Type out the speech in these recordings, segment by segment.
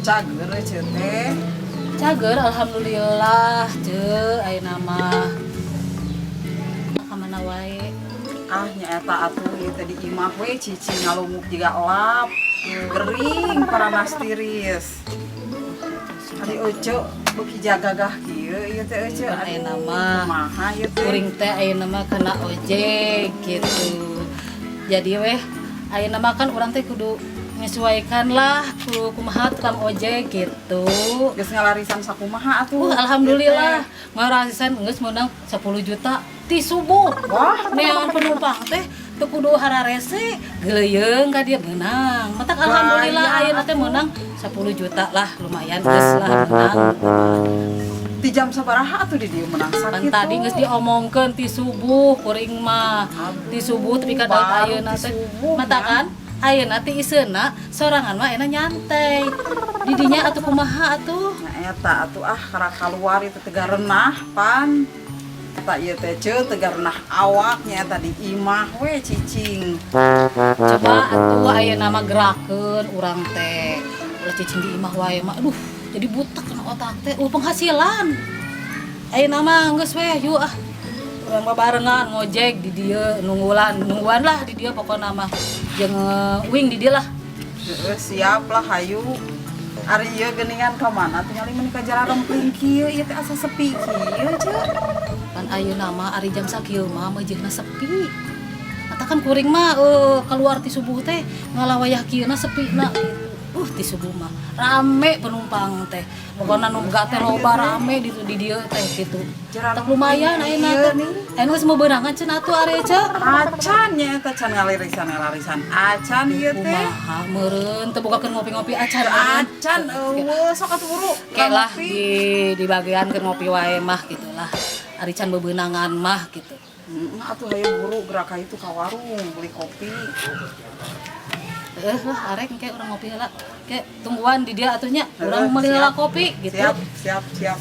Cager Ceu teh. Cager alhamdulillah Ceu ayeuna mah. Ka mana wae? Ah nyaeta atuh ieu teh di imah we cicing ngalumuk jiga elap. Gering paranas tiris. Ari Ece beuki jagagah kieu ieu teh Ece. Kan ayeuna mah Kumaha ieu teh? Kuring teh ayeuna mah kena ojek gitu. Jadi weh ayeuna mah kan urang teh kudu menyesuaikan lah ku kumaha tukang ojek gitu. Geus ngalarisan sakumaha atuh? Alhamdulillah ngarasisan geus meunang 10 juta ti subuh. Wah, Neangan penumpang teh teu kudu hararese geuleuyeung ka dia meunang. Matak alhamdulillah ayeuna teh meunang 10 juta lah, lumayan geus lah meunang. Ti jam sabaraha atuh di dieu meunang Kan sakitu? tadi geus diomongkeun ti subuh kuring mah. Ti subuh tapi ka ayeuna teh matakan ayeuna ti iseuna sorangan mah ayeuna nyantai. Di dinya atuh kumaha atuh? Nya eta atuh ah karak kaluar itu teu garenah pan. Eta ieu teh Ceu teu garenah awak nya eta di imah we cicing. Coba atuh ayeuna mah gerakeun urang teh. Ulah cicing di imah wae mah aduh jadi butek kana otak teh. Penghasilan. Ayeuna mah geus we yuk ah. Urang mah barengan ngojek di dieu nunggulan, nungguan lah di dieu pokona mah. Jeung uing di dieu lah. Heeh, siap lah hayu. Ari ieu geuningan ka mana tingali meuni ka jararempling kieu ieu teh asa sepi kieu Ceu. Pan ayeuna mah ari jam sakieu mah meujeuhna sepi. Matakan kuring mah keluar ti subuh teh ngalawayah kieuna sepina gitu. Ti subuh mah rame penumpang teh. Pokona nu boga teh loba rame di dieu teh gitu. Tak lumayan ayeuna teh. Ayeuna geus mebeunangan cenah atuh ari Ceu. Acan nya eta can ngalirisan-ngalarisan. Acan ieu teh. Kumaha meureun teu bogakeun ngopi-ngopi acan. Acan eueuh sok atuh buru. Kayak lah di bagian keur ngopi wae mah gitulah. Ari can bebeunangan mah gitu. Heeh, atuh hayu buru gerak ka itu ka warung beli kopi. Lah arek engke urang ngopi heula. Ke tungguan di dia atuh nya. Urang meuli heula kopi gitu. Siap, siap, siap.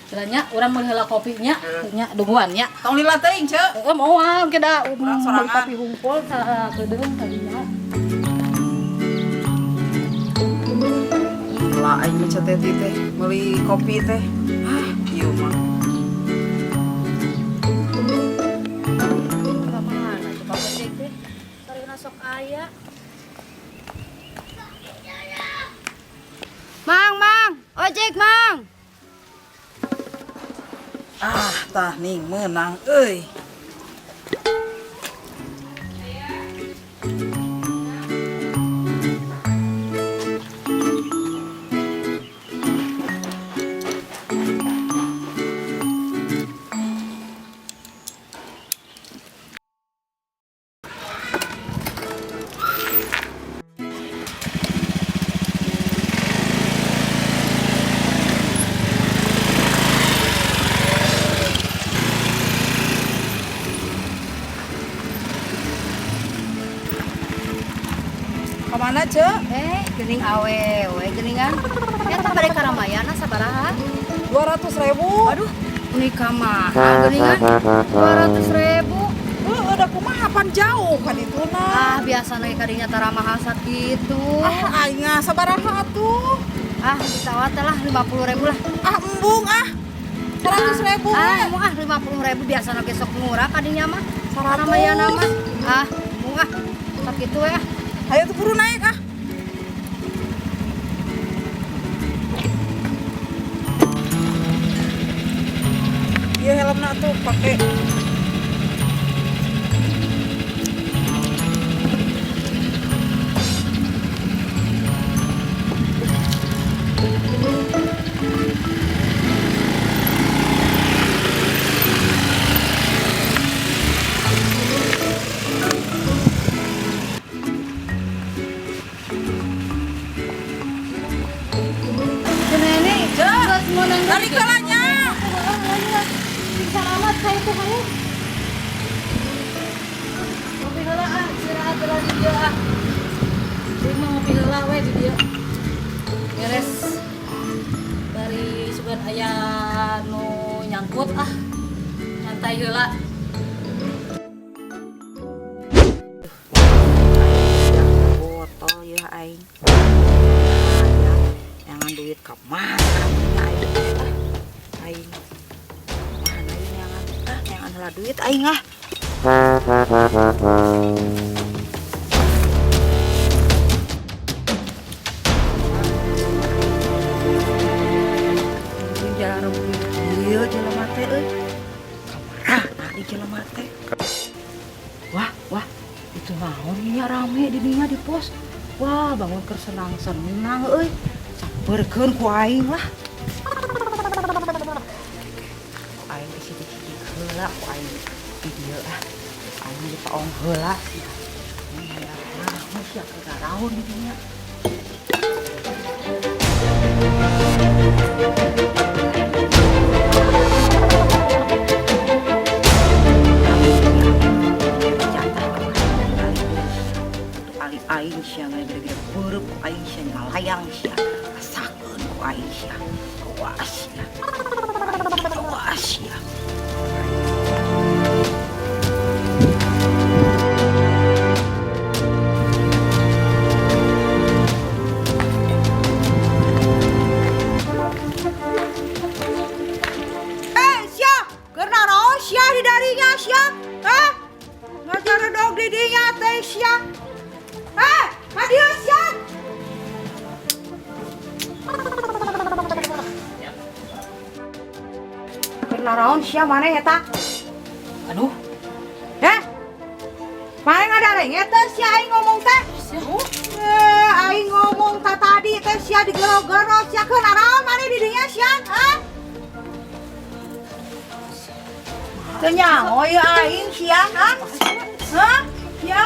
Kiranya urang meuli heula kopinya, nya tungguan nya. Tong lila teuing, Ceu. Heeh, moal engke da Urang meuli sorangan. kopi hungkul sakedeung tadinya. Lah aing mah Ceu Teti teh meuli kopi teh. Ah, ieu mah. Kamana tukang ojek teh? Sarina sok aya. Mang, mang, ojek mang. Ah, tah ning meunang euy. Kamana, Ceu? Geuning awewe geuningan. Eta bade karamayana sabaraha? 200.000. Aduh, nikah mahal geuningan. 200.000. Heuh, udah kumaha pan jauh ka dituna. Ah, biasana ge kadinya tara mahal sakitu. Ah, aing mah sabaraha atuh? Ah, ditawar teh lah 50.000 lah. Ah, embung ah. 100.000. Ah, embung ah 50.000 biasana ge sok murah kadinya mah. 100. Karamayana mah. Ah, embung ah. Sakitu we ah. Ayo tuh buru naik ah. Iya helmna tuh pakai. Tarik kalanya. Selamat saya tuh kamu. Ngopi heula ah, istirahat heula di dieu ah. Ieu mah ngopi heula we di dieu. Beres dari sugan aya nu nyangkut ah. Nyantai heula. Botol ya Tara duit aing ah. Jalan kieu jelema teh euy. Kamarana di jelema teh. Wah, wah, itu naon nya rame di dinya di pos. Wah, bangun keur senang-senang euy. Samperkeun ku aing lah. Ku aing di situ cicik heula, ku aing di dieu ah. Aing di paong heula sia. Hayang sia keur garaon di dinya. Ali aing sia gede-gede beureum ku aing sia ngalayang sia. Rasakeun ku aing sia. Awas sia. Awas sia. Eh, sia, keur naraon sia di darinya sia? Hah? Ngajaredog di dinya teh sia. Eh, ka dieu sia. Keur naraon sia maneh eta? Aduh. Heh? Maneh ngadarenge teh sia aing ngomong teh? Eh, aing ngomong ta tadi teh sia digero-gero sia keur naraon maneh di dinya sia? Hah? Teu nyaho ieu aing sia, hah? Hah? Sia?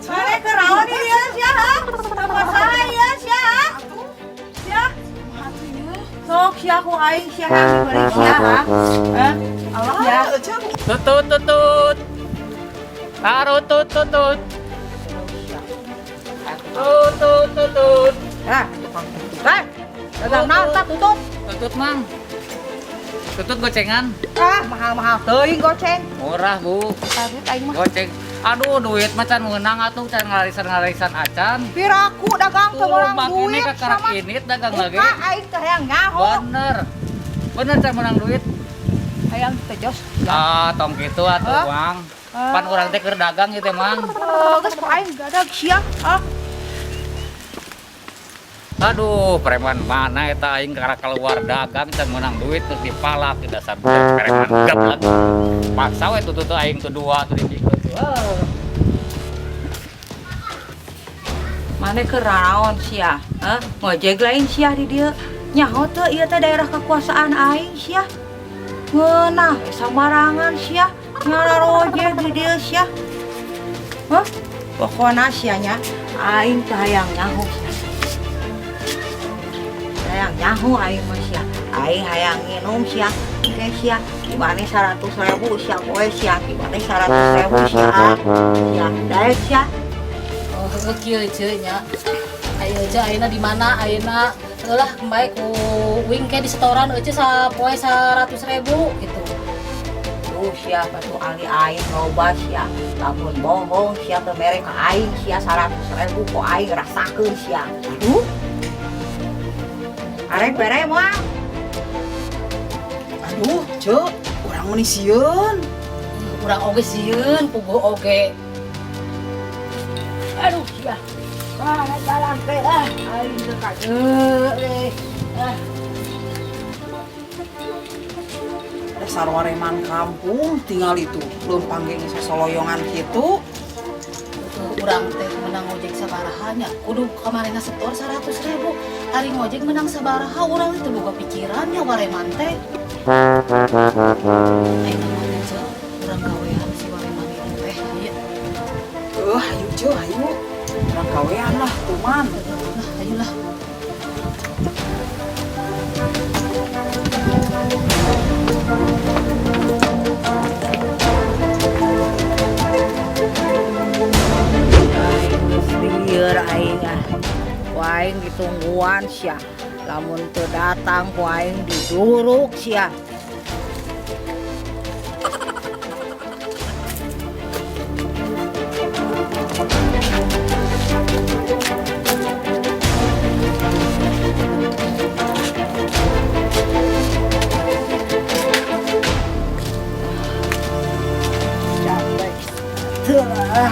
Maneh keur naon di dieu sia, hah? Tempat saha ieu sia, hah? Sia? Sok sia ku aing sia hayang diberi sia, hah? Hah? Allah ya. Tutut tutut. Taruh tut tutut. Tutut tutut. Hah, tukang tutut. Heh, dagang naon tah tutut? Tutut, Mang. Tutut gocengan. Ah, mahal-mahal teuing goceng. Murah, Bu. Tah duit aing mah. Goceng. Aduh, duit mah can meunang atuh can ngarisan-ngarisan acan. Piraku dagang teu meunang Tuh, duit ke karak sama. ini dagang lagi. Buka aing teh hayang nyaho. Bener. Bener can meunang duit. Hayang teh jos. Ah, tong kitu atuh, Hah? Mang. Ah. Pan urang teh keur dagang ieu teh, Mang. Oh, geus ku aing gadag sia. Ah. Aduh, preman mana eta aing karak keluar dagang can meunang duit terus dipalak di dasar preman gablek. Paksa we tutut aing tuh dua tuh dipikeun tuh. Ah. Maneh keur naraon sia? Hah? Ngojek lain sia di dieu. Nyaho teu ieu teh daerah kekuasaan aing sia. Ngeunah sambarangan sia. Ngararojek di dieu sia. Hah? Pokona sia nya aing teh hayang nyaho sia. Hayang nyaho aing mah sia. Aing hayang nginum sia. Engke sia di maneh 100.000 sia poe sia. Di maneh 100.000 sia. Sia daek sia. Oh, heueuh kieu ceu nya. Ayo aja ayeuna di mana ayeuna heulah bae ku wing ke di setoran eueuh sapoe 100.000 gitu. Tuh sia batu ali aing loba sia. Lamun bohong sia teu mere ka aing sia 100.000 ku aing rasakeun sia. Aduh. Arek bere moal. Aduh, Ceu, urang meuni sieun. Urang oge sieun, puguh oge. Aduh sia. Ah, jalan teh ah, aing teu kajeut eh. Ah. Dasar wareman kampung tinggal itu leumpang ge geus soloyongan kitu. Urang teh menang ngojek sabaraha nya kudu kamarina setor 100.000. Ari ngojek menang sabaraha urang teh boga pikiran nya wareman teh. Ayeuna mah Ceu, urang gawean si wareman itu teh. Ieu. Hayu Ceu, hayu. Urang gawean lah kuman. Lah, ayolah. Aing geus lieur aing ah. Ku aing ditungguan sia. Lamun teu datang ku aing diduruk sia. Ah.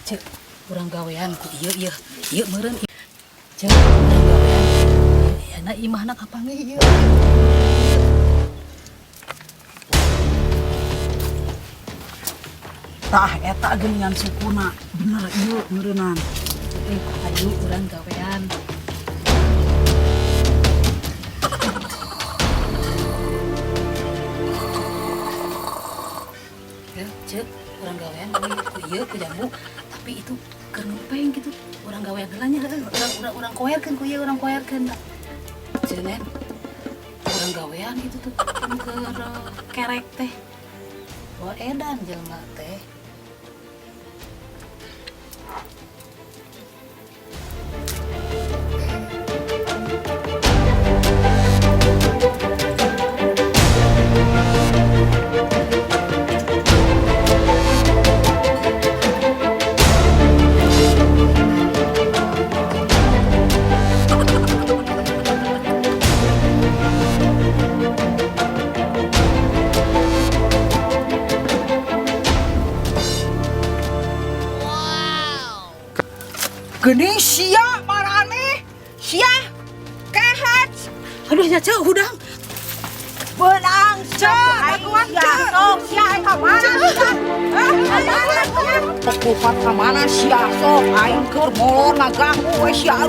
Cek, urang gawean ku ieu ieu. Ieu meureun. Cek, urang gawean. Ya na imahna kapanggih ieu. Tah eta geuningan sukuna. Bener ieu meureunan. Eh, ayo urang gawean. Ya, cek, urang gawean ku ieu ku jambu, tapi itu keur ngempeng gitu. Urang gawean heula nya heueuh, urang urang urang koerkeun ku ieu, urang koerkeun. Ceu Nen, urang gawean gitu tuh nu keur kerek teh. Wah, edan jelema teh. Geuning sia maraneh. Sia kehet. Aduh, nya ceu hudang. Beunang ceu, daguan ceu. Sok sia aing ka mana sia? Hah? Kupat ka mana sia sok aing keur molor ngaganggu we sia.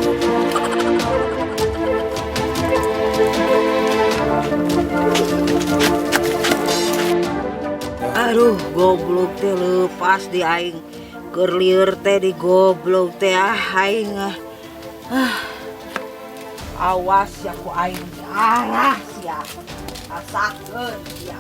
Aduh, goblok teh leupas di aing. Keur lieur teh di goblok teh ah aing ah. Ah. Awas ya ku aing diarah sia. Rasakeun sia.